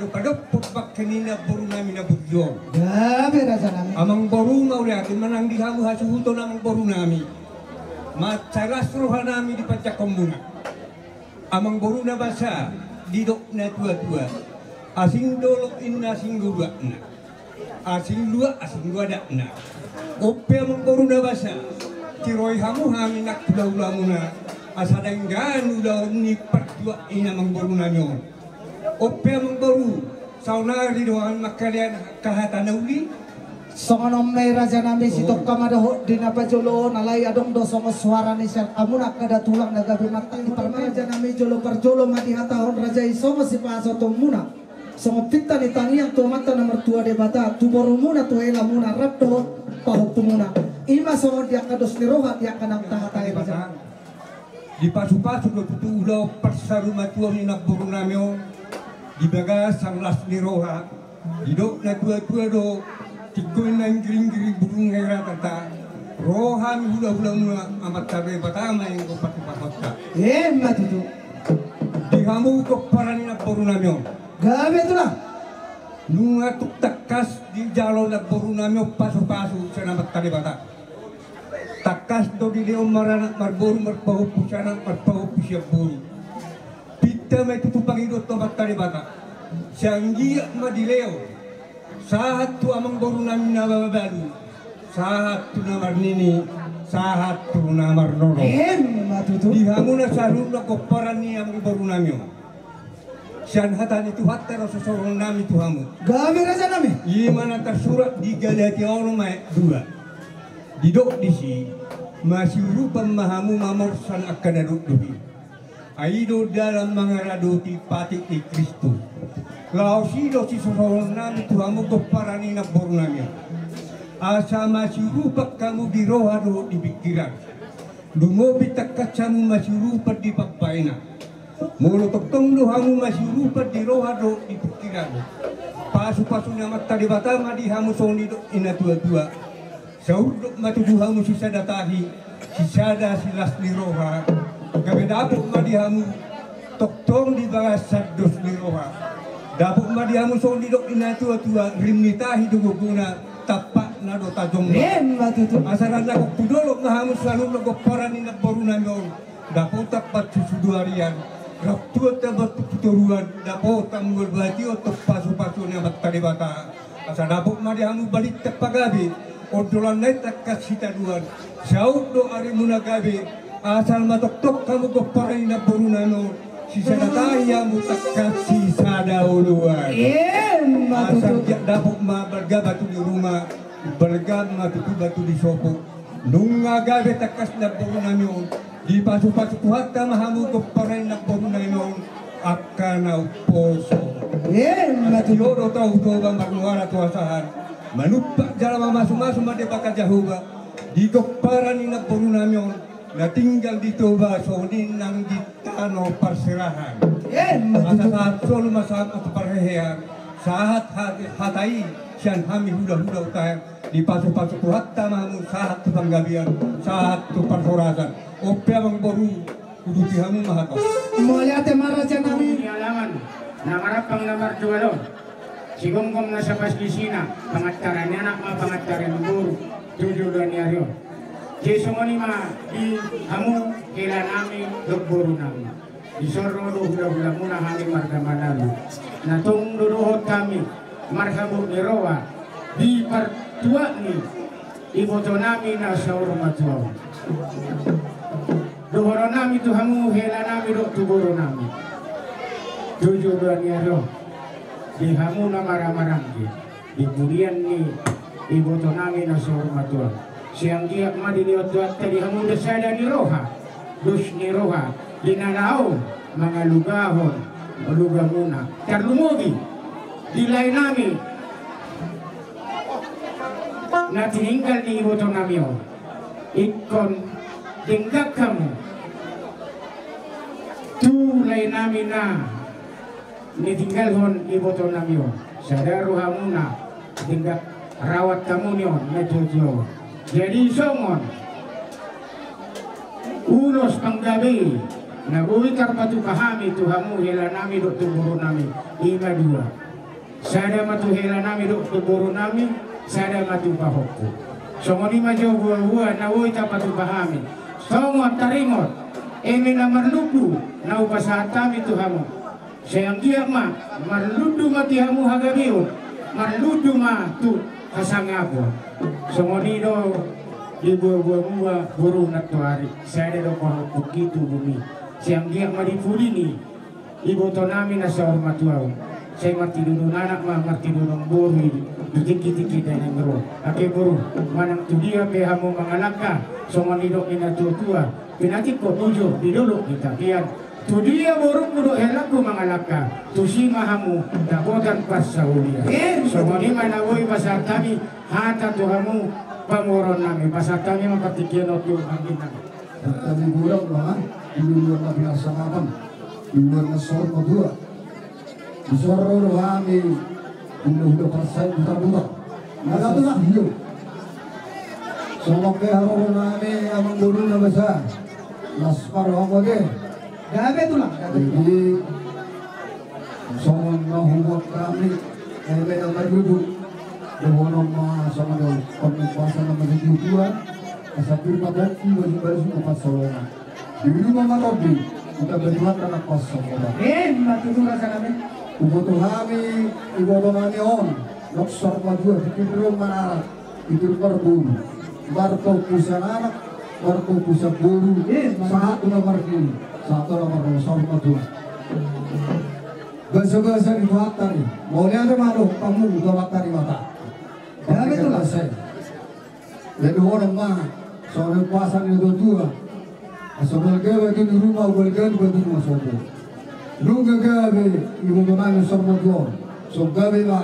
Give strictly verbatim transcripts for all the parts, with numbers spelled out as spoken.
Padophon bangke ni namboru nami na burju on. Gabe raja nami. Amang boru, mauliate ma nang di hamu hasuhuton amang boru nami. Mansai las roha nami di panjangkon muna. Amang boru na basa, didok na tua-tua. Asing dolok inna asing luakna. Asing luak, asing luak adatna. On pe amang boru na basa, tiroi hamu hami nang hula-hula muna, asa denggan ulaon ni partuak i amang boru nami on. On pe amang boru, saonari do hami mangkalean angka hata na uli. Songon on ma i raja nami, sitongka ma dohot di na pajolo on, alai adong do songon suara ni sian hamu na angka datulang na gabe martani parmain. Raja nami, jolo parjolo ma dihatahon raja i songon sipasahaton muna. Songon pinta ni tangiang tu Amanta na martua Debata, tu boru muna, tu hela muna, rap dohot pahompu muna. I ma songon di angka dos ni roha, di angka naung tahatai raja. Dipasu-pasu do tutu ulaon parsarumatuaon ni namboru nami on di bagasan las ni roha. Didok na tua-tua do, tingkos na inggiring-giring burung hera tata. Roha ni hula-hula muna, Amanta Debata ma i anggo patupahonta. Emma tutu. Di hamu pomparan ni namboru nami on. Gabe tulang. Nunga tung tangkas dijalo namboru nami on pasu-pasu sian Amanta Debata. Tangkas do dilehon maranak marboru, marpahompu sianak, marpahompu sian boru. Pinta ma i tutu pangidoan tu Amanta Debata. Sai anggiat ma dilehon sahat tu amang boru nami na mabalu, sahat tu na marnini, sahat tu na marnono. Emma tutu. Di hamu na saluhutna pomparan ni amang boru nami on. Sian hata ni Tuhanta do sosoron nami tu hamu. Gabe raja nami. I ma na tarsurat di Galatia onom ayat dua. Didok disi, masiurupan ma hamu mamorsan angka na dokdok i. Ai i do dalan mangaradoti patik ni Kristus. Laos i do sisosoron nami tu hamu pomparan ni namboru nami on. Asa masiurupan hamu di roha dohot di pingkiran. Lumobi tangkas hamu masiurupan di pambahenan. Molo tongtong do hamu masiurupan di roha dohot di pingkiran, pasu-pasu ni Amanta Debata ma di hamu songon nidok ni na tua-tua. Saurdot ma tutu hamu sisada tahi, sisada silas ni roha. Gabe dapot ma di hamu tongtong di bagasan dos ni roha. Dapot ma di hamu songon nidok ni na tua-tua, rim ni tahi do gogona, tampakna do tajomna. Emma tutu. Asa rap dohot tu dolok ma hamu saluhutna pomparan ni namboru nami on. Dapotan marsusuduarian, rap tu atas martuturuan, dapotan marbatian tu pasu-pasu ni Amanta Debata. Asa dapot ma di hamu balintang pagabe, ondolan na i tangkas sitadoan, saut do arimuna gabe, asal ma tongtong hamu pomparan ni namboru nami on, sisada tahi hamu tangkas sisada oloan. Emma tutu. Asa anggiat dapot ma balga batu di ruma, balga ma tutu batu di sopo. Nunga gabe tangkas namboru nami on, dipasu-pasu Tuhanta ma hamu pomparan ni namboru nami on, angka na umposo. Emma tutu. Asa tio do tau Toba marmuara tu asahan, manumpak jala mamasu-masu ma Debata Jahowa di pomparan ni namboru nami on, na tinggal di Toba songon i nang di tano parserahan. Emma tutu. Asa sahat solu ma sahat ma tu parhehean, sahat ha-, hata i sian hami hula-hula Utaher. Dipasu-pasu Tuhanta ma hamu sahat tu panggabean, sahat tu parhorasan. On pe amang boru, uduti hamu ma hatahon. Mauliate ma raja nami. Di alaman na marampang na marjual on, sigomgom na sapasisina, pangantaran ni anak ma pangantaran ni boru tu joloan ni ari on. Jadi songon i ma di hamu hela nami dohot boru nami. Dison ro do hula-hula muna hami marga Manalu. Na tong do dohot hami marhabot ni roha di partuak ni iboto nami na saur matua on. Dohonon nami tu hamu hela nami dohot tu boru nami, tu joloan ni ari on, di hamu na maramaranggi di pudian ni iboto nami na saur matua on. Sai anggiat ma dilehon Tuhanta di hamu dos sada ni roha, dos ni roha di na laho mangalugahon lugamuna. Tarlumobi di lae nami na tininggal ni iboto nami on. Ingkon denggan hamu tu lae nami na nitinggalhon iboto nami on. Sada rohamuna, denggan rawat hamu ni on na tuatua on. Jadi songon ulos panggabe na boi tarpatupa hami tu hamu hela nami dohot tu boru nami, i ma dua. Sada ma tu hela nami dohot tu boru nami, sada ma tu pahompu. Songon i ma jo boa-boa na boi tapatupa hami. Songon taringot, eme na marlundu na hupasahat hami tu hamu. Sai anggiat ma marlundu ma di hamu hagabeon, marlundu ma tu hasangapon. Songon i do di boa-boa muna boru nantoari, sada do pahompu di tubu i. Sai anggiat ma di pudi ni iboto nami na saur matua on. Sai martinodohon anak ma martinodohon boru i di tingki-tingki dainang ro. Angke boru, manang tu dia pe hamu mangalangka, songon nidok ni na tua-tua, pinatik ko bujur di dolok ni tapian. Tu dia borungku dohot helangku mangalangka, tusi ma hamu dapotan parsaulian. Eh, songon i ma na boi pasahat hami hata tu hamu pamoruon nami, pasahat hami ma partingkian on tu anggi nami. Tapi bulan ma, di luar na pinasangapan, di luar na saur matua. Di son ro do hami, di luar do parsai buta-buta. Masa tulang. Iyo. Songon pe haroronami amang boru na basa. Las paro hamu ate. Gabe tulang, gabe tulang. Jadi, songon na hubuat hami, eme na marlundu. Dohonon ma songon on, pernah puasa na marlundu tua. Asa pir ma tondi, baju-baju na pasolongan. Di ruma ma tondi, uta baju hata na pasolongan. Eh, ma tutu raja nami. Iboto hami, iboto nami on, dok saur matua, di pir ro manarak. Itu marboru. Marpahompu sian anak, marpahompu sian boru. Eh, sahat tu na marnini, sahat tu na marnini, saur matua. Basa-basa ni Tuhanta ni. Mauliate ma dohot hamu, Tuhanta ni mata. Gabe tulang. Jadi dohonon ma, songon puasa ni na tua-tua. Asa balga batu ni ruma, balga batu ni ruma sopo. Nunga gabe iboto nami saur matua. So gabe ma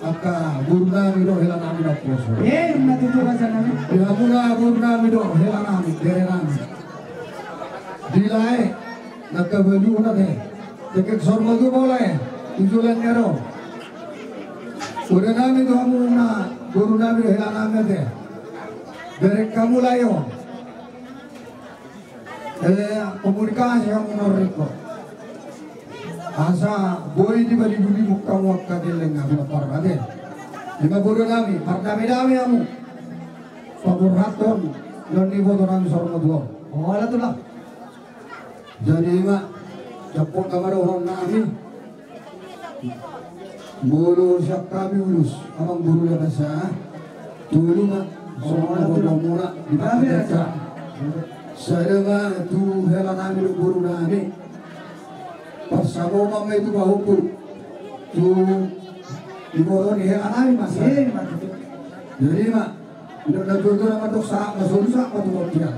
angka boru nami dohot hela nami na poso. Eh, na tutu raja nami. Di hamuna boru nami dohot hela nami, bere nami. Di lae, na kabalu na te. Tekek saur matua ma lae, tu joloan ni ari on. Boru nami tu hamuna, boru nami dohot hela nami ate. Bere hamu lae on. Eh, komunikasi hamu na ringkot. Asa boi dibaligu-ligu hamu angka gelleng na pinaparade. Ima boru nami, pardame-dame hamu. Paborhathon, don ni iboto nami saur matua. Hola tulang. Jadi ima, jampot na ma dohonon nami. Molo sian hami ulos, amang boru na basa, tolu ma, songon na boto muna di pangkatenta. Sada ma tu hela nami dohot boru nami. Parsamoman ma i tu pahompu. Tu iboto ni hela nami ma sada. Jadi ima, Inda na tutu na mandok sahat ma solu sahat ma tu bontean.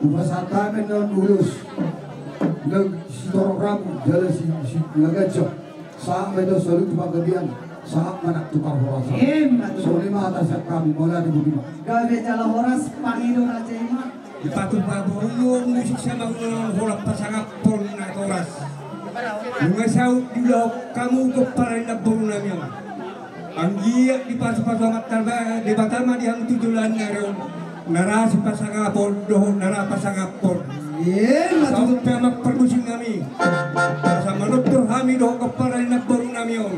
Hupasahat hami annon ulos. Inda sitorop rambu jala si, si, na ganjang. Sahat ma i tu solu tu panggabean. Sahat ma nang tu parhorasan. Ima tutu. Songon i ma hata sian hami, mauliate boti ma. Gabe jala horas, pangido raja ima. Dipatupa boru on musik sama holan pasangaphon na horas. Nunga saut diulahon hamu gomparan ni namboru nami on. Anggiat dipasupasu Amanta Debata ma di hamu tu joloan ni ari on, na ra sipasangaphon dohot na ra pasangaphon. Ima tutu. Saut pe amang parmusik nami, asa manortor hami dohot gomparan ni namboru nami on.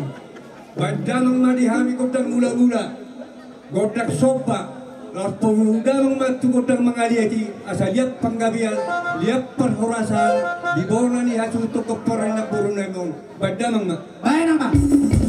Baen damang ma di hami gondang mula-mula, gondang somba, laos paboru damang ma tu gondang mangaliati, asa liat panggabean, liat parhorasan, di bona ni hasuhuton gomparan ni namboru nami on. Baen damang ma. Baen damang ma.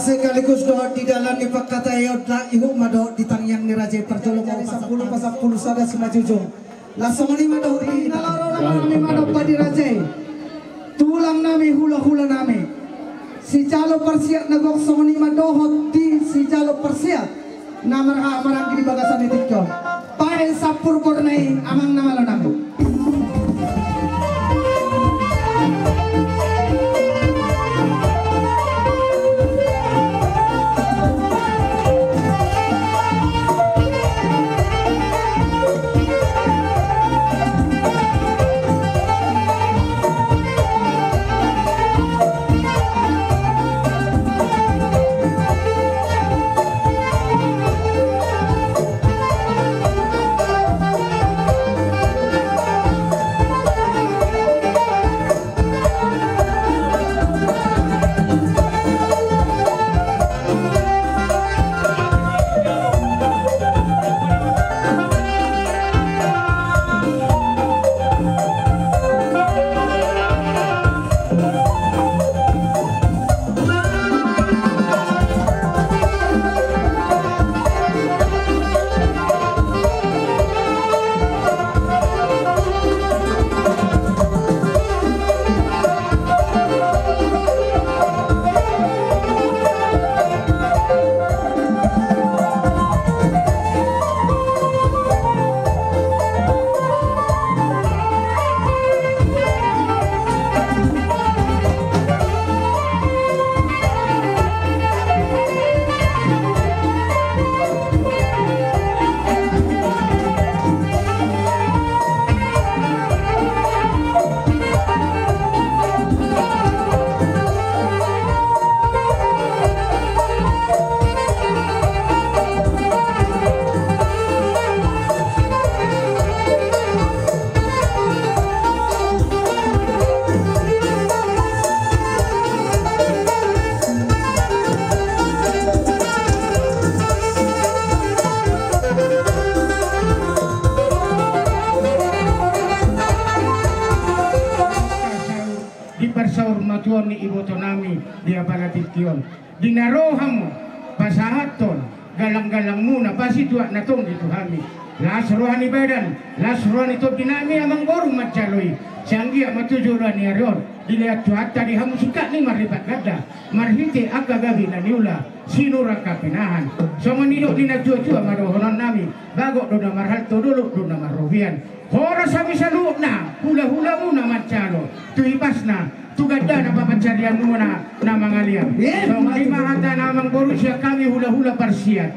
Sekaligus dohot di dalan ni pangkataion, ihut ma dohot di tangiang ni raja i parjolo. Jadi sampulu pasampulu sada simanjujung. Laos songon i ma dohot di na laho ro na manami manompa di raja i. Tulang nami, hula-hula nami, sijalo parsiat na gok, songon i ma dohot di sijalo parsiat na marhak maranggi di bagasan ni tingki on. Bahen sampur borngin i, amang na malo nami. Di parsaurmatuaon ni iboto nami di apala tingki on, di na ro hamu pasahathon galanggalangmuna pasituak na tonggi tu hami. Las roha ni badan, las roha ni tondi nami amangboru manjalo i. Sai anggiat ma tu joloan ni ari on dilehon Tuhanta di hamu singkat ni marlipat ganda marhite angka gabe na niula, sinur angka pinahan. Songon nidok ni natuatua ma dohonon nami: Bagot do na marhalto, dolok do na marrobean. Horas hami saluhutna hulahulamuna manjalo tu hipasna, tu gandana papansarianmuna na mangalean. Songon i ma hatana amangboru sian hami hulahula parsiat.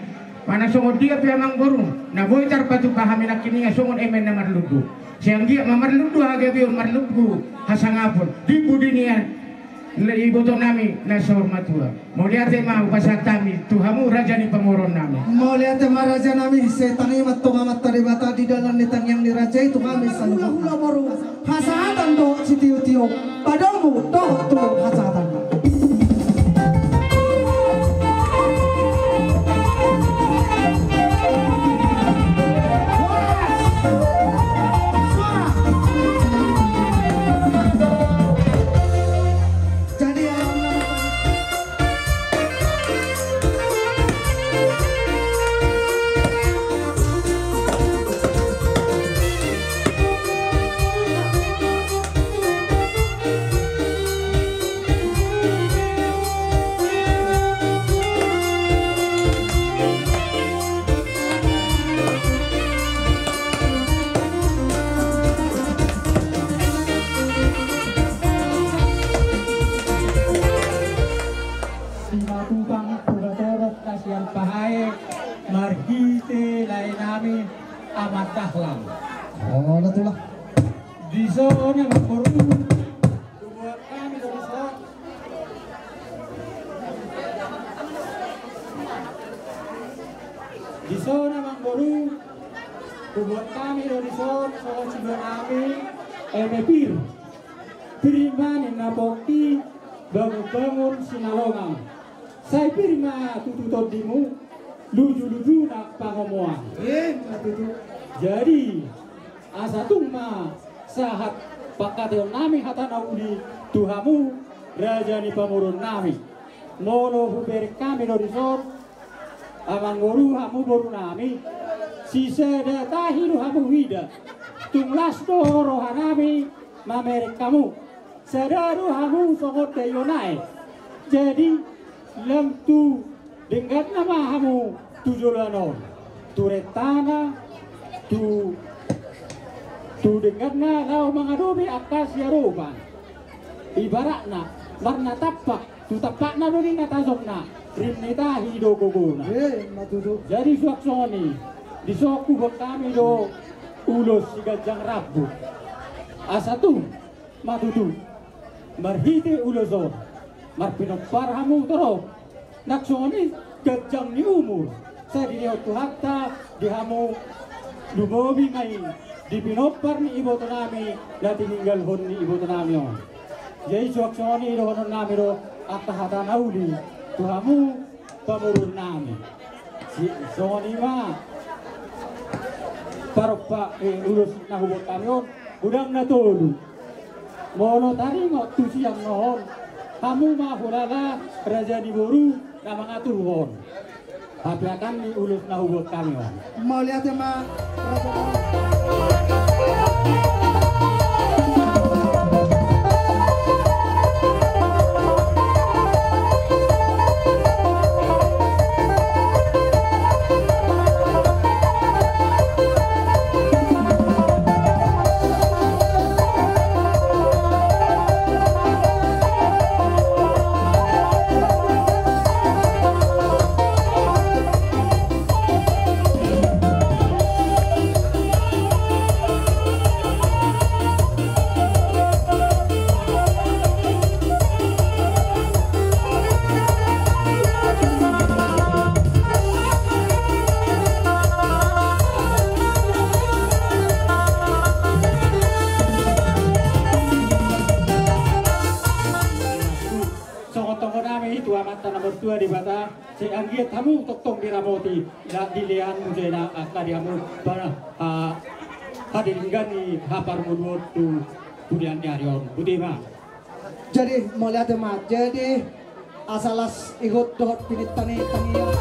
Mana songon dia pe amangboru na boi tarpatupa hami nangkiningan, songon eme na marlundu. Sai anggiat ma marlundu hagabeon, marlundu hasangapon di pudi ni iboto nami na saur matua. Mauliate ma hupasahat hami tu hamu raja ni pamoruon nami. Mauliate ma raja nami, sai tangi ma tu Amanta Debata di dalan ni tangiang ni raja i tu hami saluhutna. Hasahatan dohot sitiotio, padomu dohot tu hasahatan. Simatupang tu torop na sian Pahae marhite lae nami Amang Dahlan. Olo tulang. Dison amangboru, hubuat hami do dison. Dison amangboru, hubuat hami do dison songon sibuat hami eme pir. Pir ma ninna pongki, bangunbangun sinalongan. Sai pir ma tutu tondimu, lujuluju nang pangomoan. Ima tutu. Jadi asa tung ma sahat pangkataion nami hata na uli tu hamu raja ni pamoruon nami. Molo hubereng hami do dison, amangboru, hamu boru nami, sisada tahi do hamu ida. Tung las do roha nami mamereng hamu. Sada do hamu songon daion aek. Jadi, lam tu dengganna ma hamu tu joloan on, tu rentana, tu, tu dengganna laho mangadopi angka siadopan. Ibaratna, marna tampak, tu tampakna do ninna tajomna, rim ni tahi do gogona. Eh, ma tutu. Jadi suang songon i, dison huboan hami do ulos siganjang rambut. Asa tung, ma tutu, marhite ulos on, marpinompar hamu torop, nang songon i ganjang ni umur. Sai dilehon Tuhanta di hamu, lumobi ma i di pinompar ni iboto nami na tininggalhon ni iboto nami on. Jadi suang songon i dohonon nami do angka hata na uli tu hamu pamoruon nami. Si, songon i ma parompa, eh, ulos na huboan hami on, godang na tolu. Molo taringot tu sian on, hamu ma hulala raja ni boru na mangaturhon. Hape akan ni ulos na huboan hami on. Mauliate ma. Songon tonggo nami tu Amanta na martua Debata, sai anggiat hamu tongtong diramoti, dilehon muse na angka di hamu, pala, ah, hadelinggan ni haparngoluon tu, tu pudian ni ari on. Boti ma. Jadi, mauliate ma. Jadi, asa las ihut dohot pinintani tangiang.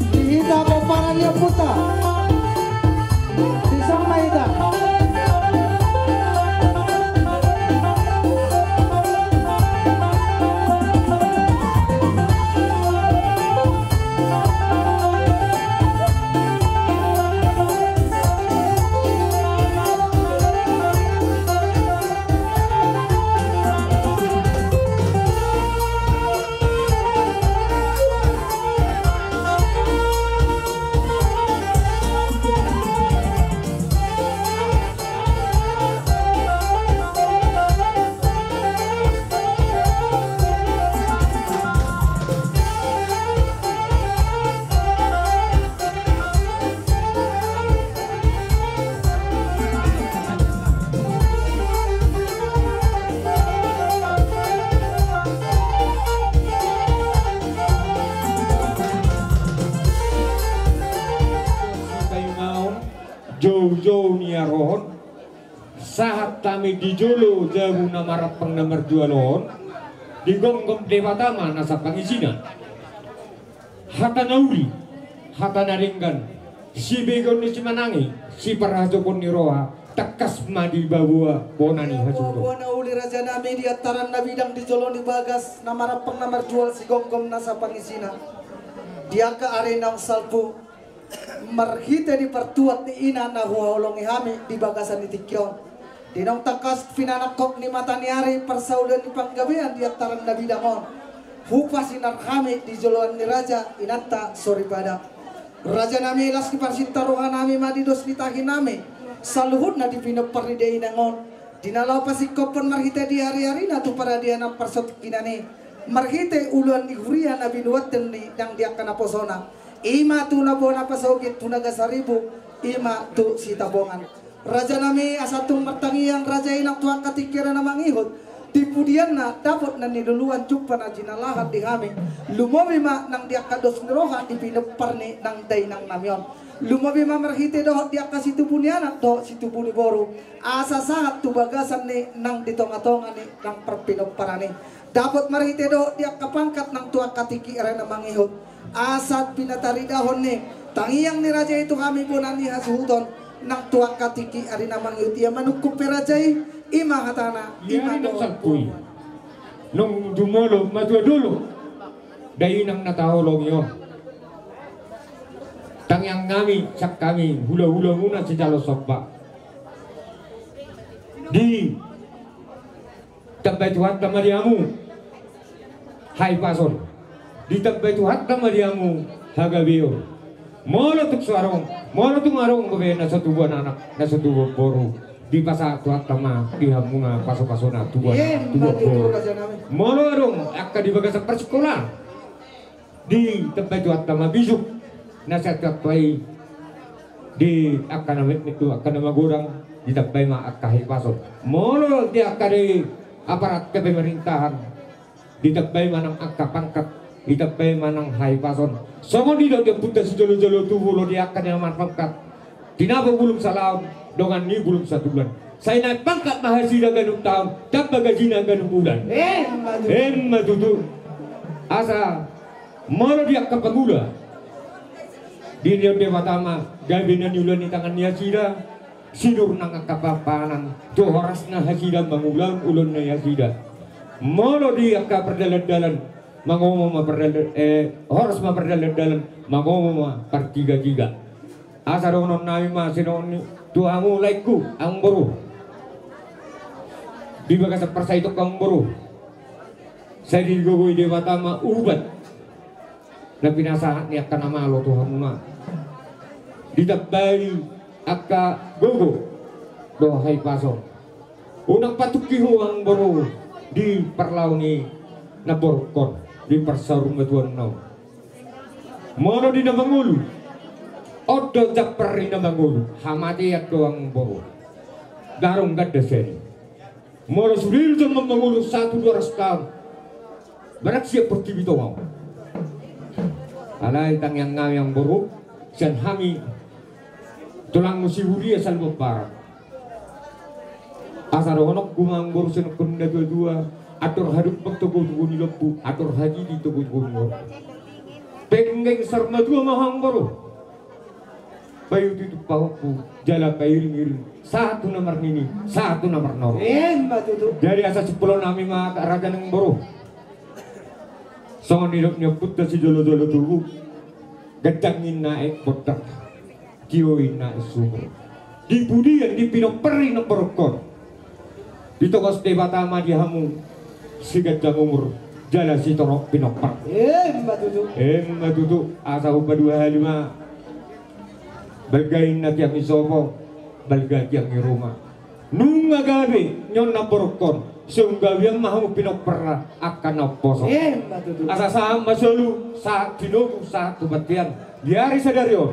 Di hita pomparan ni ompunta. Di son ma hita. Joujou ni arohon, sahat hami di jolo jabu na marampang na marjual on, digomgom Debata ma nasa pangisina. Hata na uli, hata na denggan, sibegeon ni simanangi, siparhatopon ni roha, tangkas ma di baboa bona ni hasuhuton. Baboa na uli raja nami di antaran na bidang di jolo ni bagas na marampang na marjual, sigomgom nasa pangisina. Di angka ari naung salpu, marhite di partuat ni ina na huhaholongi hami di bagasan ni tingki on, di naung tangkas pinanangkok ni mata ni ari parsaulian ni panggabean di antaran na bidang on, hupasinar hami di joloan ni raja inanta soripada. Raja nami, las ni parsinta roha nami ma di dos ni tahi nami, Saluhutna di pinompar ni dainang on, di na laho pasingkophon marhite di ari-arina tu paradianan parsatongkinan i, marhite ulaon ni huria na binuathon i nang di angka naposona, i ma tu na bona pasogit tu Nagasaribu, i ma tu Sitapongan. Raja nami, asa tung martangiang raja i nang tu angka tingki ari na mangihut, di pudianna dapot na niluluan jumpa na jinalahan di hami, lumobi ma nang di angka dos ni roha di pinompar ni nang dainang nami on. Lumobi ma marhite dohot di angka situbu ni anak dohot situbu ni boru, asa sahat tu bagasan ni nang di tonga-tonga ni nang parpinomparan i. Dapot marhite dohot di angka pangkat nang tu angka tingki ari na mangihut, asa pinataridahon ni tangiang ni raja i tu hami bona ni hasuhuton nang tu angka tingki ari na mangihut. Ia manungkun pe raja i, i ma hatana, i ma dohot. Nung jumolo matua dolok dainang na taholongi on, tangiang nami sian hami hula-hula muna sijalo somba, ditambai Tuhanta ma di hamu hahipason, ditambai Tuhanta ma di hamu hagabeon. Molo tung so adong, molo tung adong dope na so tubuan anak, na so tubuan boru, dipasahat Tuhanta ma di hamuna pasu-pasuna tubuan anak, tubuan boru. Molo adong angka di bagasan parsikolaan, ditambai Tuhanta ma bisuk na sian Tuhanta i di angka na metmet tu angka na magodang, ditambai ma angka hahipason. Molo di angka di aparat kepemerintahan, ditambai ma nang angka pangkat, ditambai ma nang hahipason. Songon nidok ni ompunta sijolo-jolo tubu, molo di angka na marpangkat, tinapu bulung salaon, dongan ni bulung satulan. Sai naek pangkat ma hasida ganup taon, tamba gajina ganup bulan. Emma tutu. Emma tutu. Asa molo di angka pangula, dilehon Debata ma gabe na niula ni tangan ni hasida, sinur nang angka panganan tu horasna hasida mangulahon ulaonna hasida. Molo di angka pardalan-dalan, mangomo ma pardalan, eh, horas ma pardalan-dalan, mangomo ma partiga-tiga. Asa dohonon nami ma songon i tu hamu laengku, amangboru, di bagasan parsahitongku, amangboru, sai digogoi Debata ma ubat na pinasahat ni angka na malo tu hamuna. Ditambai angka gogo dohot hahipason. Unang patungki ho, amangboru, di parlao ni namborungkon, di parsaurmatuanna on. Molo di na mangolu, on do jambar ni na mangolu, hamatean do, amangboru. Ndang adong ganda sian i. Molo sude do jolma mangolu sahat tu dua ratus taon, barang sian portibi tonga on. Alai tangiang nami, amangboru, sian hami tulangmu si huria Saluan Barat. Asa dohononku ma, amangboru, songon na tua-tua: Andor hadumpang togu-togu ni lombu, andor hatiti togu-togu ni horbo. Penggeng saur matua ma ho, amangboru, paihut-ihut pahompu jala pairing-iring sahat tu na marnini, sahat tu na marnono. Emma tutu. Jadi asa simpulon nami ma, raja nang boru, songon nidok ni ompunta sijolo-jolo tubu: Ganjang ninna aek bondar, tio ninna aek sumur. Di pudian di pinompar ni namborungkon, ditogos Debata ma di hamu siganjang umur jala sitorop pinompar. Emma tutu. Emma tutu. Asa hupaduahali ma: Balga ninna tiang ni sopo, balga tiang ni ruma. Nunga gabe nion namborungkon, sai umgabean ma hamu pinomparna angka na umposo. Emma tutu. Asa sahat ma solu, sahat tinogu, sahat tu bontean. Di ari sadari on,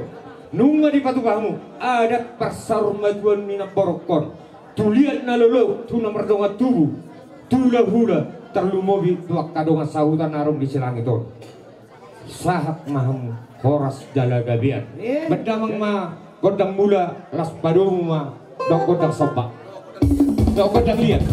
nunga dipatupa hamu adat parsaurmatuan ni namborungkon, tu liat na lolo, tu na mardongan tubu, tu hula-hula, tarlumobi tu angka dongan sahuta na adong di silangit on. Sahat ma hamu horas jala gabean. Emma. Baen damang ma gondang mula, laos padomu ma dohot gondang somba dohot gondang liat.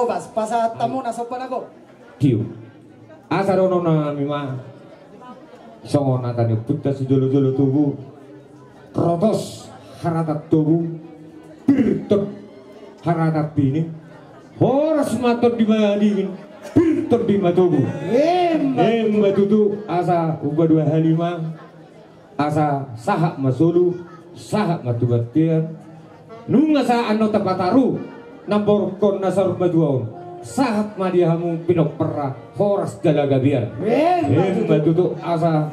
Pas, pasahat hamu na somba na gok. Tio. Asa dohonon nami ma songon hata ni ompunta sijolo-jolo tubu. Rotos harata tubu. Pir tondi harata pini. Horas ma tondi madingin. Pir tondi matogu. Emma tutu, asa upa dua hali ma. Asa sahat ma solu, sahat ma tu bontean. Nunga sahat annon tapataru namborungkon na saur matua on. Sahat ma di hamu pinomparna horas jala gabean. Emma tutu, asa,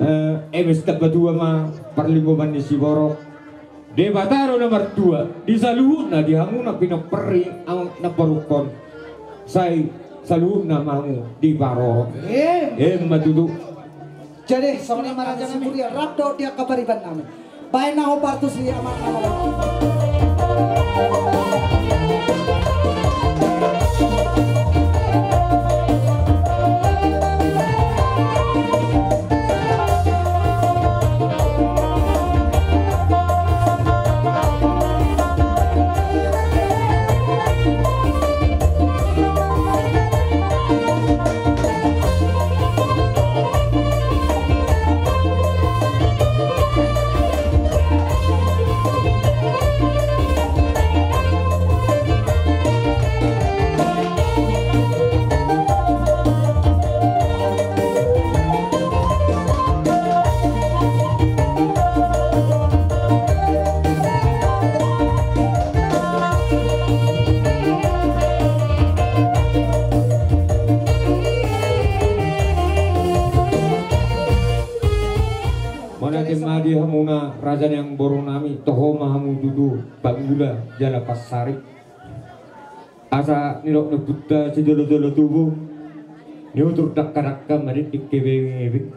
eh, eme sitambatua ma parlinggoman ni siborok. Debata do na martua di saluhutna, di hamu na pinomparna, amang namborungkon. Sai saluhutna ma hamu diparorot. Emma tutu. Jadi songon i ma raja ni huria rap dohot di angka pariban nami. Baen na hombar tusi amang na molo. Mauliate ma di hamuna raja ni amangboru nami, toho ma hamu tutu pangula jala pansari. Asa nidok ni ompunta sijolo-jolo tubu, niutur dangka-dangka madingding hepeng-hepeng.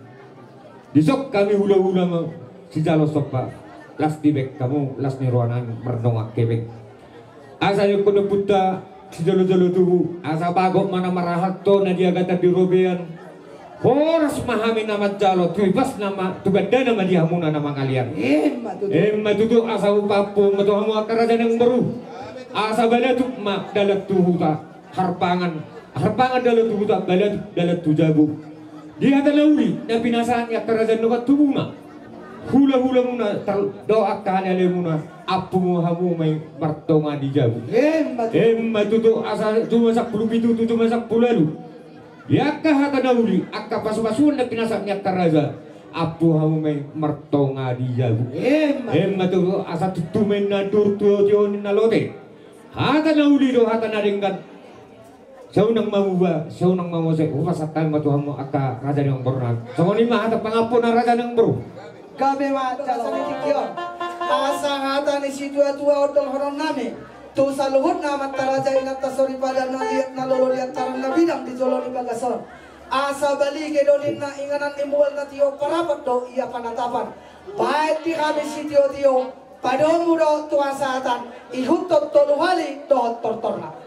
Dison hami hula-hula ma sijalo somba, las dibaen hamu las ni roha nami mardongan hepeng. Asa nidok ni ompunta sijolo-jolo tubu, asa bagot ma na marhalto na di agatan di robean. Horas ma hami na manjalo, tu ibasna ma, tu bandana ma di hamuna na mangalean. Emma tutu. Emma tutu, asa hupampu ma tu hamu angka raja ni amangboru. Asa balatuk ma dalan tu huta, harpangan, harpangan dalan tu huta, balatuk dalan tu jabu. Di hata na uli na pinasahat ni angka raja ni dongan tubumuna, hula-hulamuna, tar-, dohot angka ale-alemuna, ampu ma hamu ma i martonga di jabu. Emma tutu. Emma tutu, asa juma sampulu pitu tu juma sampulu ualu. Di angka hata na uli, angka pasu-pasuon na pinasahat ni angka raja, ampu hamu ma i martonga di jabu. Emma. Emma tutu, asa tutu ma i na dor tu tio ni na lote. Hata na uli do hata na denggan. Sai unang mamuba, sai unang mamose, hupasahat hami ma tu hamu angka raja ni amangboru nami. Songon i ma hata pangampuon na raja ni amangboru. Gabe ma jasa ni tingki on. Asa hata ni situa-tua on dohonon nami tu saluhutna amanta raja, inanta soripada na liat na lolo di antaran na bidang di jolo ni bagas on. Asa balige do ninna inganan ni mual na tio, parapat do ia panatapan. Baen di hami sitio-tio, padomu do tu hasahatan, ihuthon tolu hali dohot tortorna.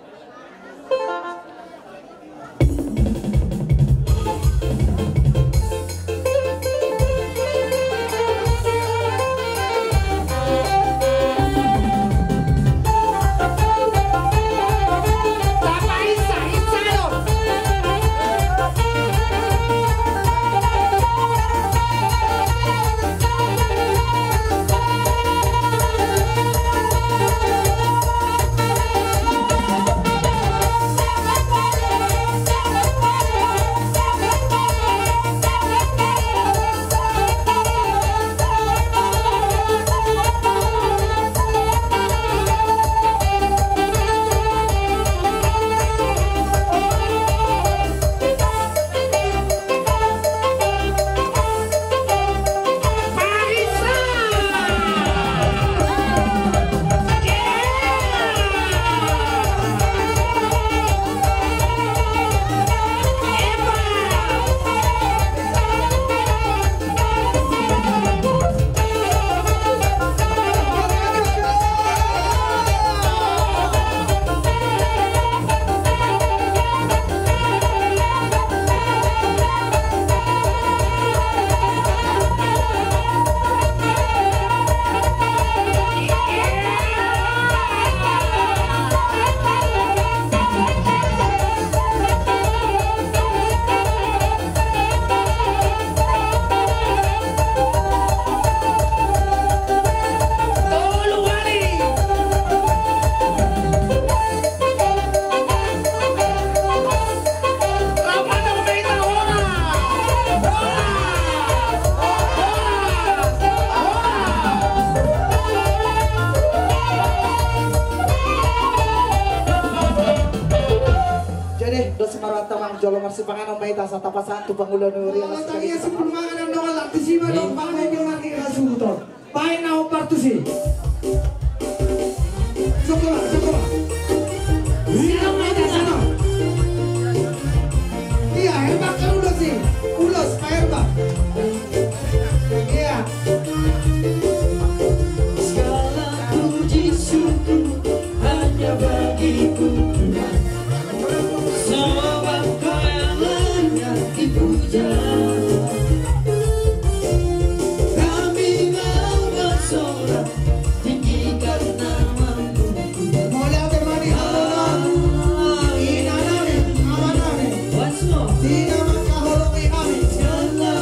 Ita satapasahat tu pangula ni huria. Molo tagi ia simpul mangan, andong alat di sima dong, bahen jo margi hasuhuton. Bahen na ompar tusi. Sokola, sokola. Ia, ma ita sana. Ia, herbak kan ulos i. Ulos, pa herbak. Ia. Segala puji syukur hanya bagi-Mu Tuhan. Sebab Kau yang layak dipuja. Kami mau bersorak tinggikan nama-Mu. Mauliate ma di Ho, Inang nami, Amang nami. Di na mangkaholongi hami.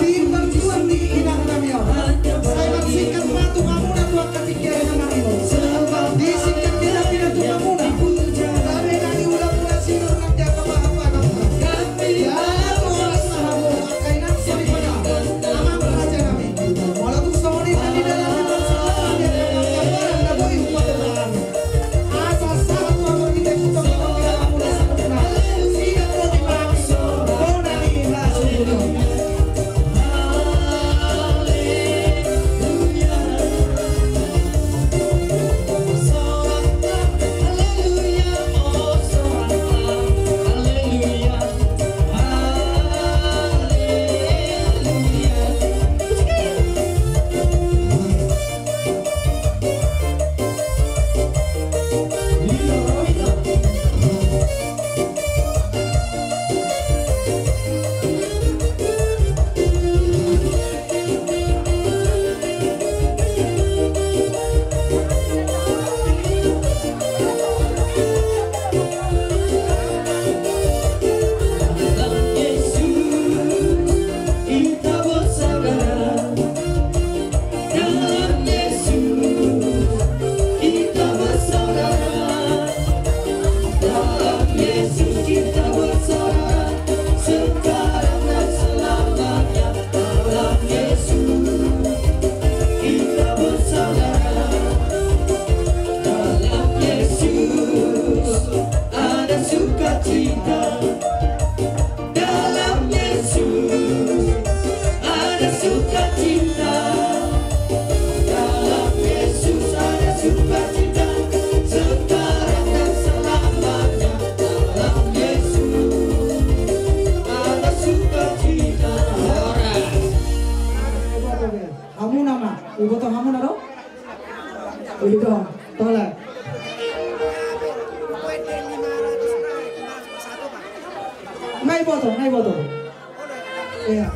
Di parjuang ni Inang nami on. Sai mansingkat ma tu hamuna tu angka tingki ari na mangihut. Disingkat ni Nabi na tu hamuna. Gabe na niula-ula sinur nang jaka paha-paha. Ia, horas ma hamu angka inang soripada. Amang raja nami. Molo tung songon i na di dalan ni bangso nami, angka barang na boi hupaturang. Asa sahat ma marhite hutong-hutong ni hamuna saluhutna. Sidang boti ma hami bona ni hasuhuton. Dalam Yesus kita bersaudara. Dalam Yesus kita bersaudara. Sekarang dan selamanya. Dalam Yesus kita bersaudara. Dalam Yesus ada sukacita. Dalam Yesus ada sukacita. Dalam Yesus ada sukacita. Sekarang dan selamanya. Dalam Yesus ada sukacita. Horas. Hamu nama, iboto hamu na do? Ido, tole. Nga iboto, nga iboto. Ia.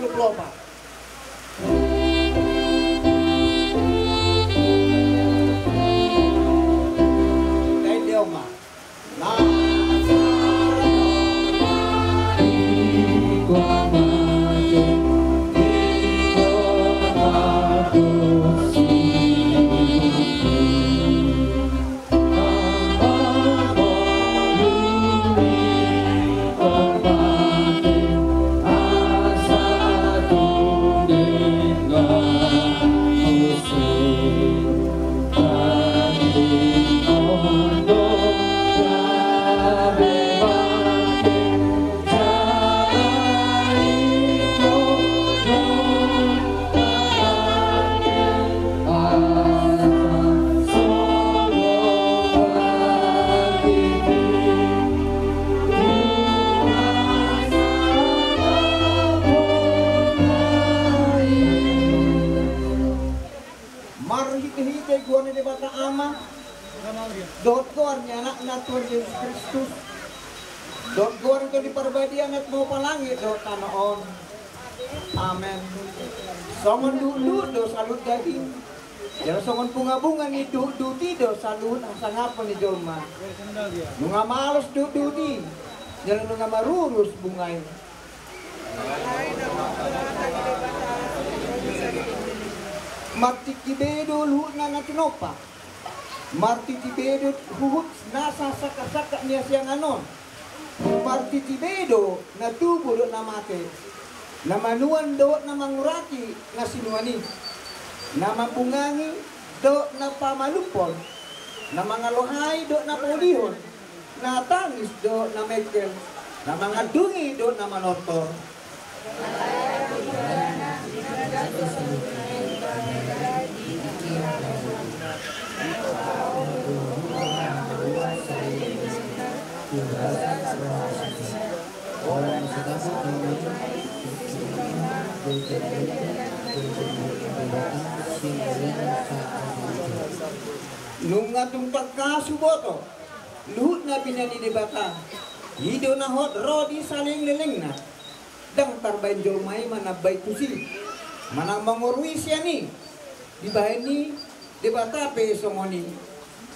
Lopa. Dai dia oma. Marhitehite goar ni Debata Ama dohot goar ni Anakna Tuhan Jesus Kristus, dohot goar ni Tondi Parbadia na mamungka langit dohot tano on. Amen. Songon duhutduhut do saluhut daging, jala songon bungabunga ni duhutduhut i do saluhut hasangapon ni jolma. Nunga malos duhutduhut i, jala nunga marurus bunga i. Martingki be do luhutna na tinompa. Martingki be do huhut nasa sangkapsangkap ni hasiangan on. Martingki be do na tubu dohot na mate, na manuan dohot na mangurati na sinuan i, na mambungangi dohot na pamalumhon, na mangalohai dohot na paulihon, na tangis dohot na mengkel, na mangandungi dohot na manortor. Nunga tung tangkas huboto luhut na binahen ni Debata, i do na hot ro di salelenglelengna. Ndang tarbahen jolma i manambai tusi manang mangorui sian i. Dibahen ni Debata pe songon i,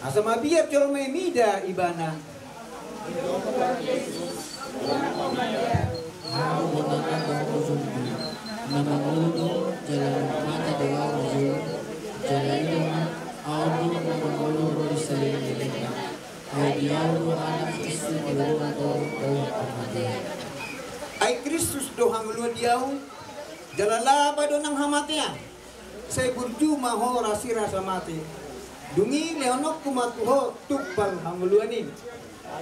asa mabiar jolma i mida ibana. Ahu do na mangolu do, jala mate do ahu, jala i do na ahu do na mangolu ro di salelenglelengna. Ai di ahu do anak istri di rumah do, do hamatean. Ai Kristus do hangoluan di ahu, jala laba do nang hamatean. Sai burju ma ho rasirasa mate. Dung i lehononku ma tu ho tumpal hangoluan i.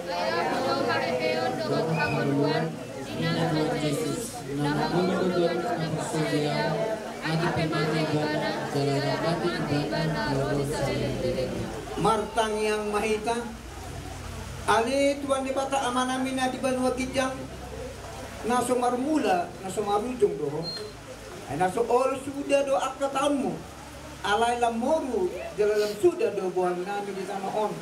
Lehon ma ho haheheon dohot hangoluan, ninna Tuhan Jesus, na mangolu dohot na porsea di ahu, mate pe mate ibana, jala mate ibana ro di salelenglelengna. Martangiang ma hita. Ale Tuhan Debata Amanami na di banua ginjang, na so marmula na so marujung do ho. Ai na so olo suda do angka taonmu, alai lam moru jala lam suda do bohalnami di tano on.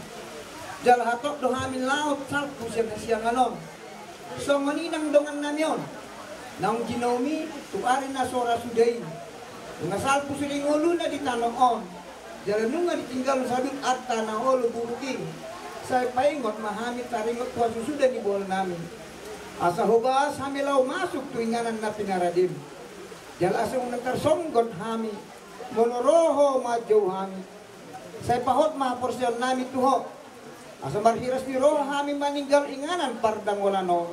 Jala hatop do hami laho salpu sian hasiangan on. Songon i nang dongannami on, naung jinouMi tu ari na so ra suda i. Nunga salpu sude ngoluna di tano on, jala nunga ditinggalhon saluhut arta na olo buruk i. Sai paingot ma hami taringot tu hasusuda ni bohalnami, asa hobas hami laho masuk tu inganan na pinaradem. Jala asa unang tarsonggot hami, molo ro Ho manjou hami. Sai pahot ma haporseaonnami tu Ho, asa marhiras ni roha hami maninggal inganan pardangolan on.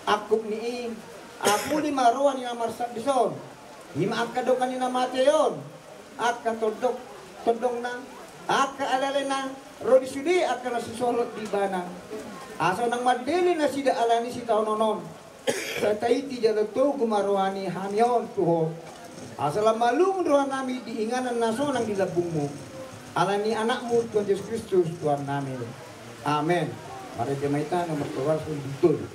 Angkup ni i, apuli ma roha ni na marsahit dison, i ma angka dongan ni na mate on, angka tondong, tondongna, angka alealena, ro di sude angka na sisolhot di ibana. Asa unang mandele nasida alani sitaonon on. Sai taiti jala togu ma roha ni hami on tu Ho, asa lam malum rohanami di inganan na sonang di lambungMu. Alani AnakMu Tuhan Jesus Kristus Tuhannami. Amen. Marende ma hita nomor dua ratus tujuh puluh.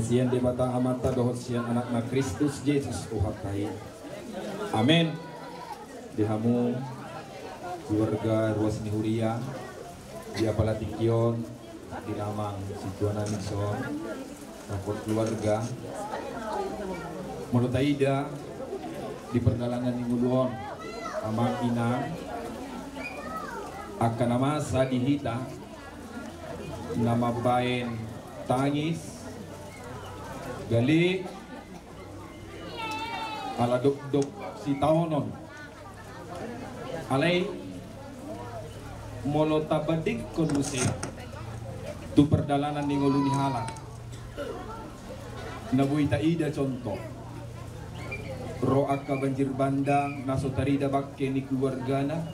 Sian Debata Amanta dohot sian Anakna Kristus Jesus Tuhanta i. Amen. Di hamu keluarga ruas ni huria, di apala tingki on, di amang sintua nami dison, rap dohot keluarga. Molo taida di pardalanan ni ngolu on, amang inang, angka na masa di hita, na mambahen tangis, gale, ala dokdok sitaonon. Alai molo tabandingkon muse tu pardalanan ni ngolu ni halak na boi taida contoh, ro angka banjir bandang na so tarida bangke ni keluargana,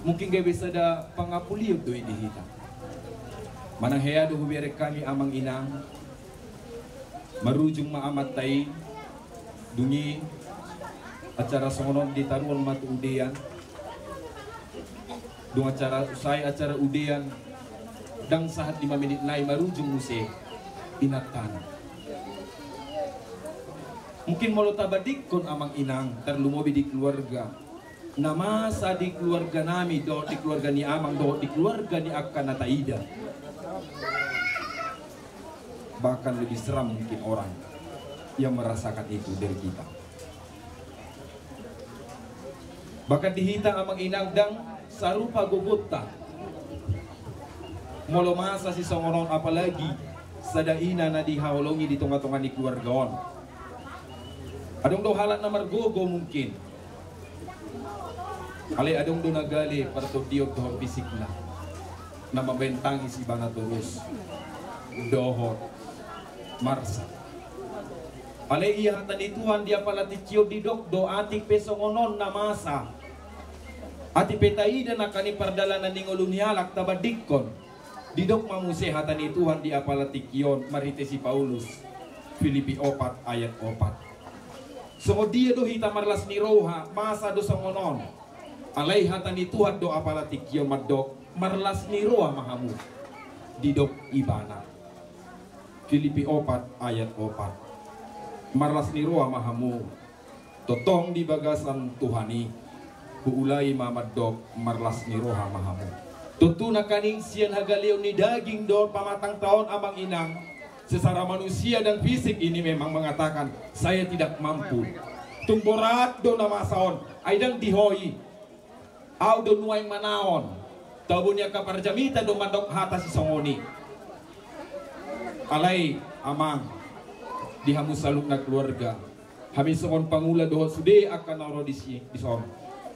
mungkin gabe sada pangapulion do i di hita. Manang hea do hubereng hami amang inang, marujung ma amanta i, dung i acara songon on ditaruhon ma tu udean. Dung acara, usai acara udean, ndang sahat lima menit nai marujung muse inantana. Mungkin molo tabandingkon amang inang, tarlumobi di keluarga na masa di keluarga nami, dohot di keluarga ni amang, dohot di keluarga ni angka na taida, bahkan lebih seram mungkin orang yang merasakan itu dari kita. Bahkan di hita amang inang ndang sarupa gogonta molo masa sisongon on, apalagi sada ina na dihaholongi di tonga-tonga ni keluarga on. Adong do halak na margogo mungkin, alai adong do na gale partondion dohot fisikna, na mambahen tangis ibana torus dohot marsak. Alai i hata ni Tuhan di apala tingki on didok do, atik pe songon on na masa, atik pe taida nangkaning pardalanan ni ngolu ni halak tabandingkon, didok ma muse hata ni Tuhan di apala tingki on marhite si Paulus, Filipi opat ayat opat. Songon dia do hita marlas ni roha, masa do songon on. Alai hata ni Tuhan do apala tingki on mandok, marlas ni roha ma hamu. Didok ibana, Filipi opat ayat opat, marlas ni roha ma hamu. Tongtong di bagasan Tuhan i, huulai ma mandok, marlas ni roha ma hamu. Tontu nangkaning sian hagaleon ni daging dohot pamatangta on amang inang, secara manusia dan fisik ini memang mengatakan, saya tidak mampu. Tung borat do na masa on, ai ndang di ho i. Au do nuaeng manaon. Tabo ni angka parjamita do mandok hata sisongon i. Alai amang, di hamu saluhutna keluarga, hami songon pangula dohot sude angka na ro disi, dison,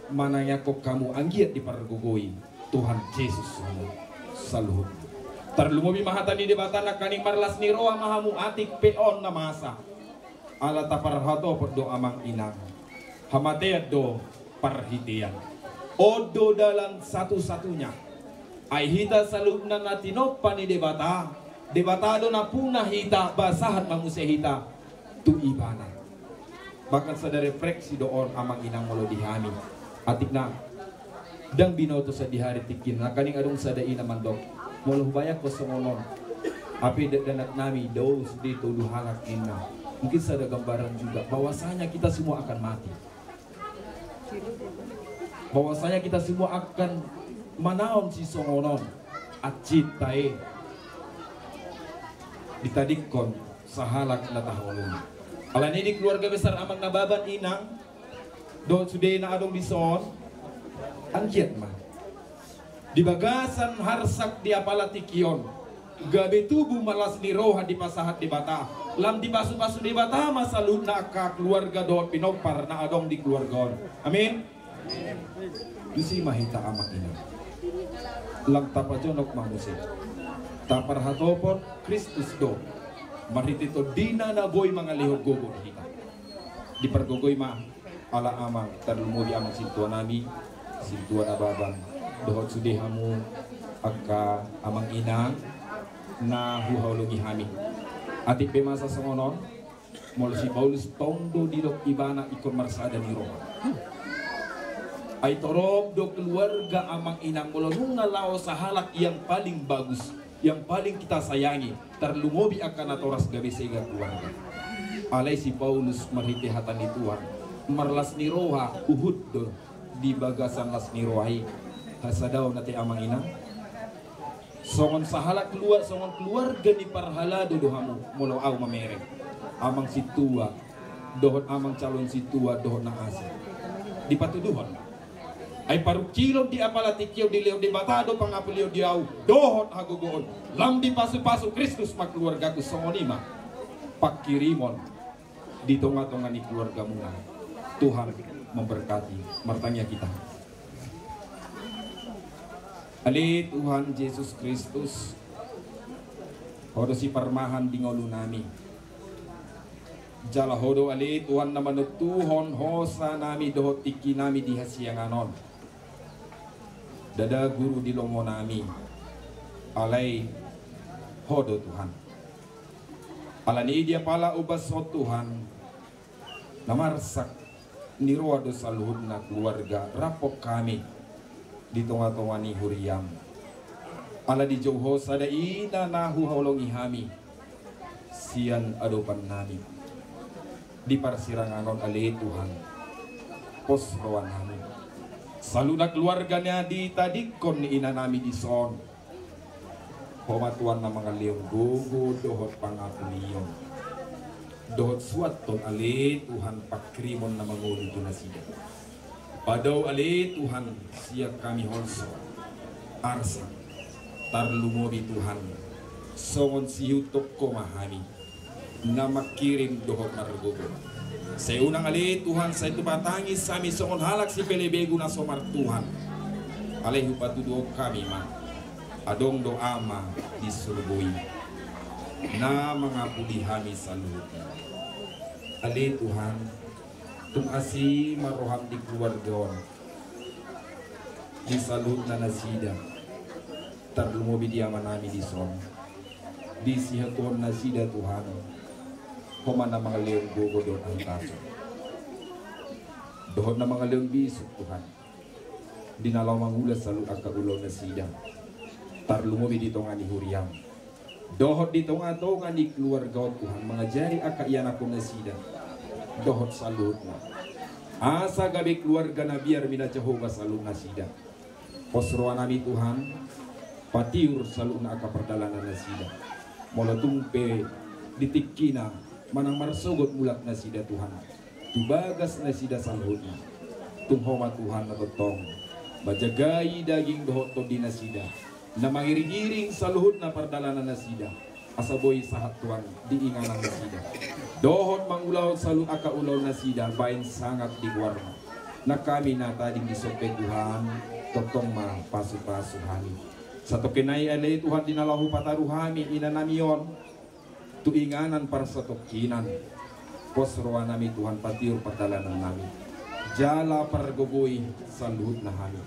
manangiangkon hamu anggiat dipargogoi Tuhan Jesus hamu saluhut. Tarlumobi ma hata ni Debata nangkaning marlas ni roha ma hamu atik pe on na masa. Ala taparhatopot do amang inang, hamatean do parhitean. On do dalan satu-satunya. Ai hita saluhutna na tinompa ni Debata, Debata do na puna hita, ba sahat ma muse hita tu ibana. Bahkan sada refleksi do on amang inang molo di hami. Atik na, ndang binoto sadihari tingki na, nangkaning adong sada ina mandok, molo hubayangkon songon on, hape dakdanak nami dao sude tolu halak ninna. Mungkin sada gambaran juga bahwasanya kita semua akan mati. Bahwasanya kita semua akan manaon sisongon on, hansit tahe ditadingkon sahalak na tahaholongi. Alani i di keluarga besar amang nababan inang, dohot sude na adong dison, anggiat ma di bagasan harsak di apala tingki on, gabe tubu marlas ni roha dipasahat Debata, lam dipasu-pasu Debata ma saluhutna angka keluarga dohot pinompar na adong di keluarga on. Amin. Disi ma hita amang inang, lam tapajonok ma muse. Taparhatopot Kristus do marhite tondina na boi mangalehon gogo di hita. Dipargogoi ma ala amang, tarlumobi amang sintua nami, sintua nababan, dohot sude hamu angka amang inang na huhaholongi hami. Atik pe masa songon on, molo si Paulus tong do didok ibana ingkon marsada ni roha. Ai torop do keluarga amang inang molo nunga laho sahalak yang paling bagus. yang paling kita sayangi, tarlumobi angka natoras gabe sega keluarga. Alai si Paulus marhite hata ni Tuhan, marlas ni roha uhut do di bagasan las ni roha i hasadaon ate amang inang. Songon sahalak keluar, songon keluarga ni parhalado do hamu, molo au mamereng. Amang sintua, dohot amang calon sintua, dohot na asing. Dipatuduhon. Ai parungkilon di apala tingki on dilehon Debata do pangapulion di au, dohot hagogoon. Lam dipasupasu Kristus ma keluargaku, songon i ma pangkirimon di tongatonga ni keluargamuna. Tuhan memberkati. Martangiang hita. Ale Tuhan Jesus Kristus, Ho do siparmahan di ngolunami. Jala Ho do ale Tuhan na manontuhon hosanami dohot tingkinami di hasiangan on. Ndada guru di lomonami, alai Ho do Tuhan. Alani i di apala ombas on Tuhan, na marsak ni roha do saluhutna keluarga rap dohot hami di tongatonga ni huriam. Ala dijou Ho sada ina na huhaholongi hami sian adopannami di parsirangan on ale Tuhan. Pos rohanami saluhutna keluarga na ditadingkon ni inanami dison. Ho ma Tuhan na mangalehon gogo dohot pangapulion, dohot suanhon ale Tuhan pangkirimon na mangolu tu nasida. Padao ale Tuhan sian hami holso, arsak, tarlumobi Tuhan, songon siihuthon Ho ma hami na mangkirim dohot margogo. Sai unang ale Tuhan, sai tupa tangis hami songon halak sipelebegu na so martuhan. Alai hupatuduhon hami ma, adong do Ama di surgo i na mangapuli hami saluhutna. Ale Tuhan, tung asi ma roham di keluarga on, di saluhutna nasida, tarlumobi di amanami dison. Di sihatuhon nasida Tuhan, Ho ma na mangalehon gogo dohot hahipason, dohot na mangalehon bisuk Tuhan, di na laho mangula saluhut angka ulaon nasida, tarlumobi di tonga ni huriam, dohot di tongatonga ni keluarga on Tuhan, mangajari angka ianakhon nasida, dohot saluhutna, asa gabe keluarga na biar mina Jahowa saluhut nasida. Pos rohanami Tuhan, patiur saluhutna angka pardalanan nasida. Molo tung pe di tingkina manang marsogot mulak nasida Tuhan, tu bagas nasida saluhutna, tung Ho ma Tuhan na tongtong manjagai daging dohot tondi nasida, na mangiringiring saluhutna pardalanan nasida. Asa boi sahat Tuhan di inganan nasida, dohot mangulahon saluhut angka ulaon nasida baen sangap di goarmu. Nang hami na tading dison pe Tuhan, tongtong ma pasupasu hami. Satongkin nai ale Tuhan di na laho hupataru hami inanami on tu inganan parsatongkinan. Pos rohanami Tuhan, patiur pardalanannami, jala pargogoi saluhutna hami.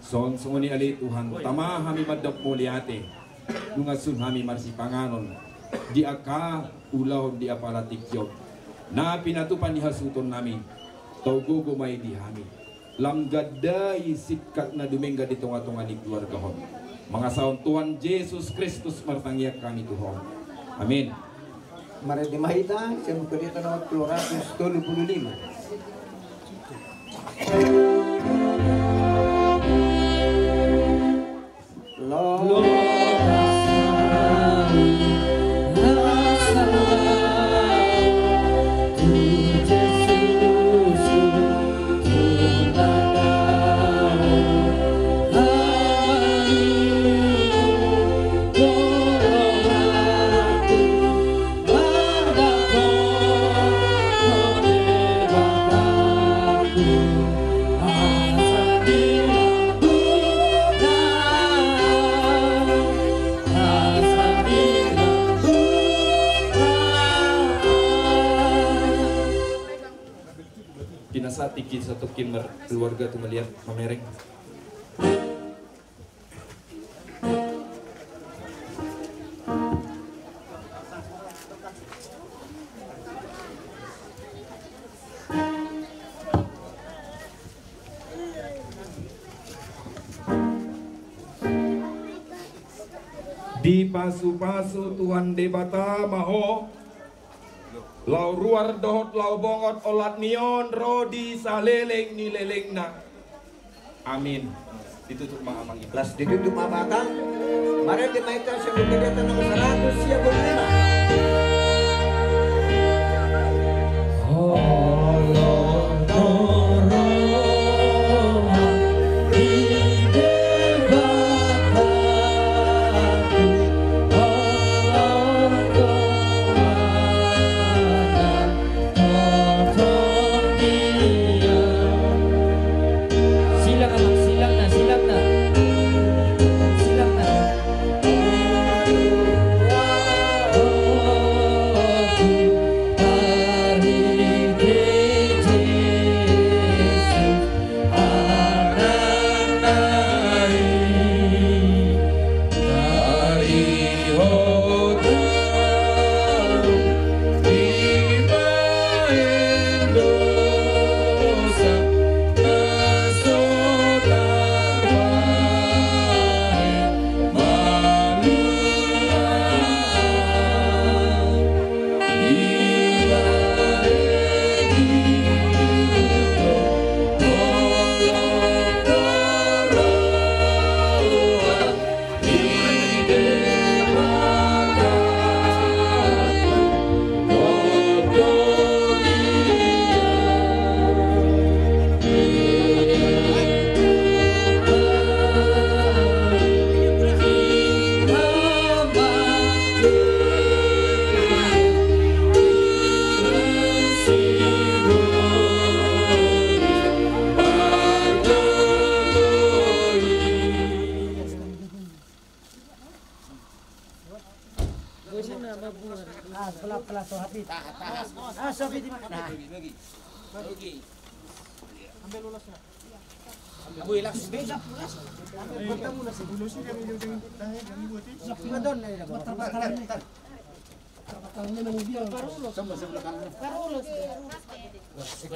Songon i ale Tuhan, tama hami mandok mauliate nunga sun hami marsipanganon di angka ulaon di apala tingki on na pinatupa ni hasuhutonnami. Tau gogo ma i di hami, lam gandai singkat na dumenggan di tongatonga ni keluarga on. Mangasahon Tuhan Jesus Kristus martangiang hami tu Ho. Amin. Marende ma hita sian Buku Ende nomor dua ratus tolu puluh lima. Pinasahat tingki satongkin markeluarga tu malihat mamereng. Dipasupasu Tuhan Debata ma ho, laho ruar dohot laho bongot olat ni on ro di saleleng ni lelengna. Amin. Ditutup ma amang i. Las ditutup ma batang. Marende ma hita sian buku Ende nomor saratus sia pulu lima. Silangna, silangna, silangna. Silangna.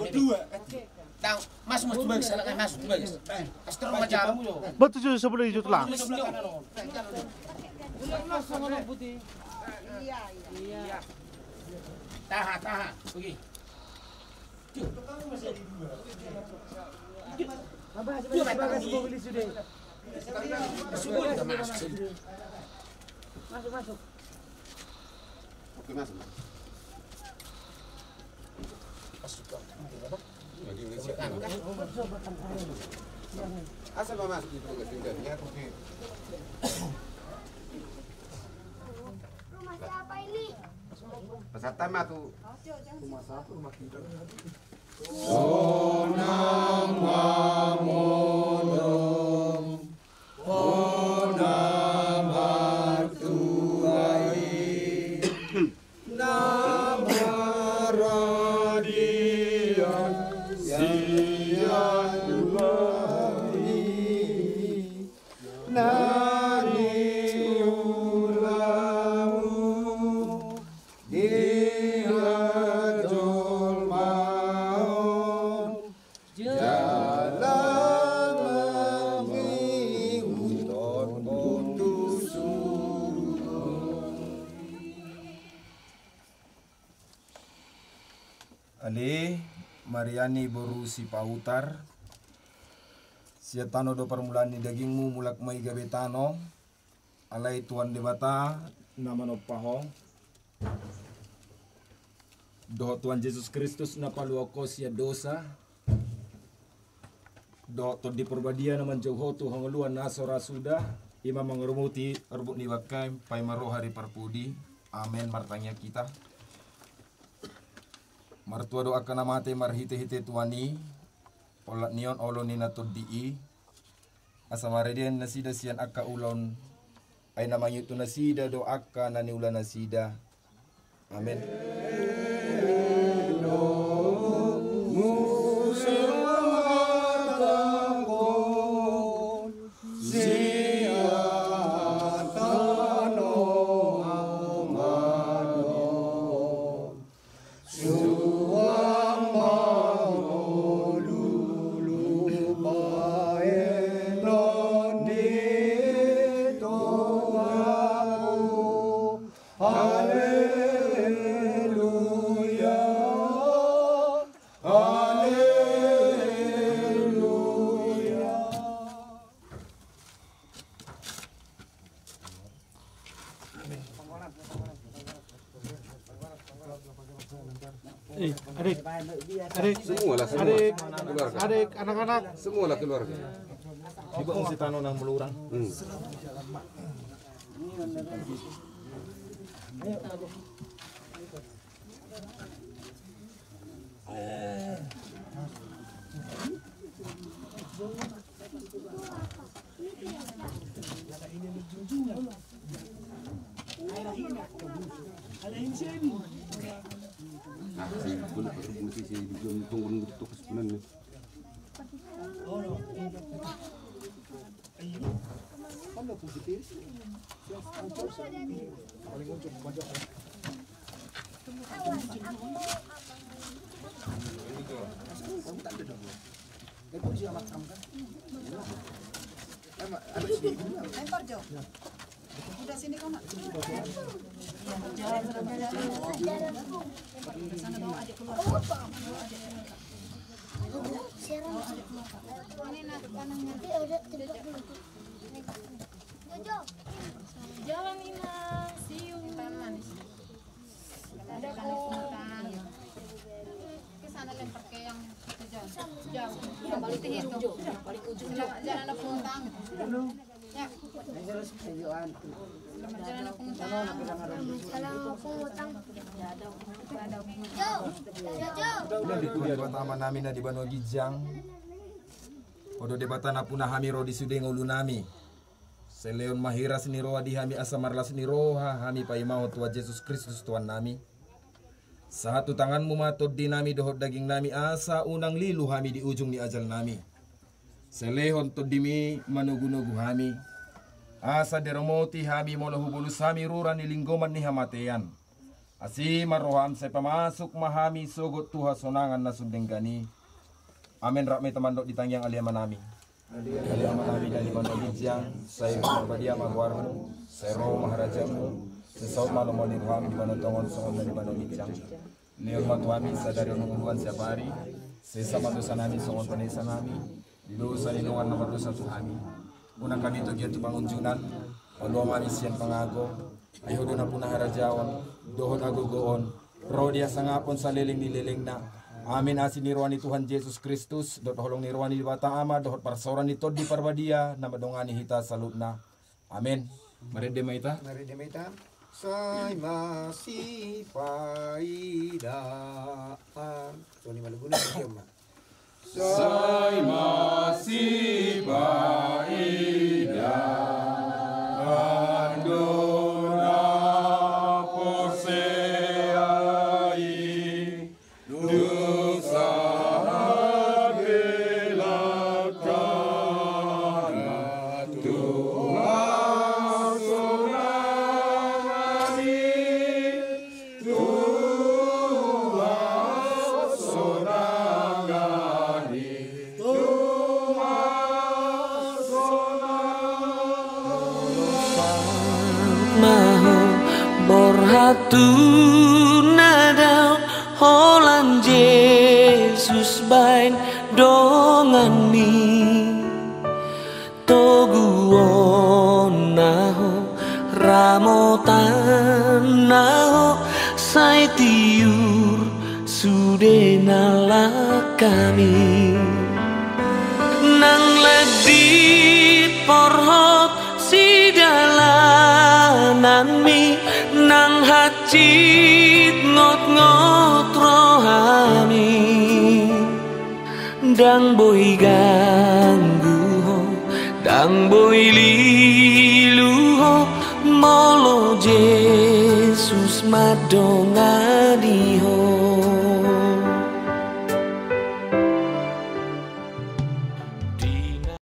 Dua. Tang, masuk, masuk, Tubagas, silakan masuk, Tubagas. Kastor macam. Betul, sudah sebelah itu telah. Tahan, tahan. Pergi. Dua batang. Masuk, masuk. Oke, masuk. Asal ma masuk di Tubagas, tinggal. Ya, oke. Rumah siapa ini? Peserta ma tu. Rumah satu, rumah tiga. Sonang ma modom. Hona martuai na maradian sian Tuhan i, na niulamu di hajolmaon. Jala mangihuthon tu surgo. Ale Mariani boru Sipahutar, sian tano do parmulaan ni dagingmu, mulak ma i gabe tano. Alai Tuhan Debata na manompa ho, dohot Tuhan Jesus Kristus na paluahon ho sian dosa, dohot Tondi Parbadia na manjou ho tu hangoluan na so ra suda, i ma mangaramoti orbuk ni bangkam paima ro hariparpudi. Amen. Martangiang hita. Martua do angka na mate marhitehite Tuhan i, olat ni on olo ni na tondi i, asa maradian nasida sian angka ulaon, ai na mangihut tu nasida do angka na niula nasida. Amen. Suang mangolu bahenon di Tuhan. Adik, semua lah, semua. Adik, keluarga. Adik, anak-anak. Semua lah keluarga. Dibangun si tano nang melurang. Hmm. Lempar, Jo. Udah sini kau, Nak. Sana bawa adik keluar. Bawa adik keluar. Ini, Nak, panahnya. Jalan, Inang. See you. Ada kok. Ke sana, lempar ke yang itu, jauh. Jauh. Yang paling ujung. Paling ujung, Jo. Selamat jalan, pungutan. Ya. Selamat jalan, pungutan. Kalau pungutan. Debata Ama nami na di banua ginjang. O Debata, nampuna hami ro di sude ngolu nami. Sai lehon ma hiras ni roha di hami asa marlas ni roha hami paimahon Tuhan Jesus Kristus Tuhan nami. Sahat tu tanganmu ma tondi nami dohot daging nami asa unang lilu hami di ujung ni ajal nami. Sai lehon tondimi manogunogu hami. Asa diromoti hami molo hubolus hami rura ni linggoman ni hamatean. Asi ma roham sai pamasuk ma hami sogot tu hasonangan na sun denggan i. Amen. Rap ma hita mandok di tangiang Ale Ama nami. Ale Ama nami na di banua ginjang, sai parbadia ma goarmu, sai ro ma harajaonmu, sai saut ma lomo ni roham di banua tonga on songon na di banua ginjang. Lehon ma tu hami sadari on ngoluan siapari, sesa ma dosa nami songon panesa nami di dosa ni dongan na mardosa tu hami. Unang hami togian tu pangunjunan, palua ma hami sian pangago, ai Ho do nampuna harajaon dohot hagogoon, ro di hasangapon saleleng ni lelengna. Amen. Asi ni roha ni Tuhan Jesus Kristus dohot holong ni roha ni Debata Ama dohot parsaoran ni Tondi Parbadia na mandongani hita saluhutna. Amen. Marende ma hita. Marende ma hita. Sai masipaidaan. Soni maluguna, sai ma. Sai masipaidaan do na porsea i, dosa hagelakanna tu hasonangan i. Tuhan sonang ari, Tuhan sonang. Maho borhat tu na dao, holan Jesus baen donganmi. Toguonna ho, ramotanna ho, sai tiur sude na langkami. Nang landit porhot sidalananmi, nang hansit ngotngot rohami. Ndang boi ganggu ho, ndang boi lilu ho, molo Jesus mandongani.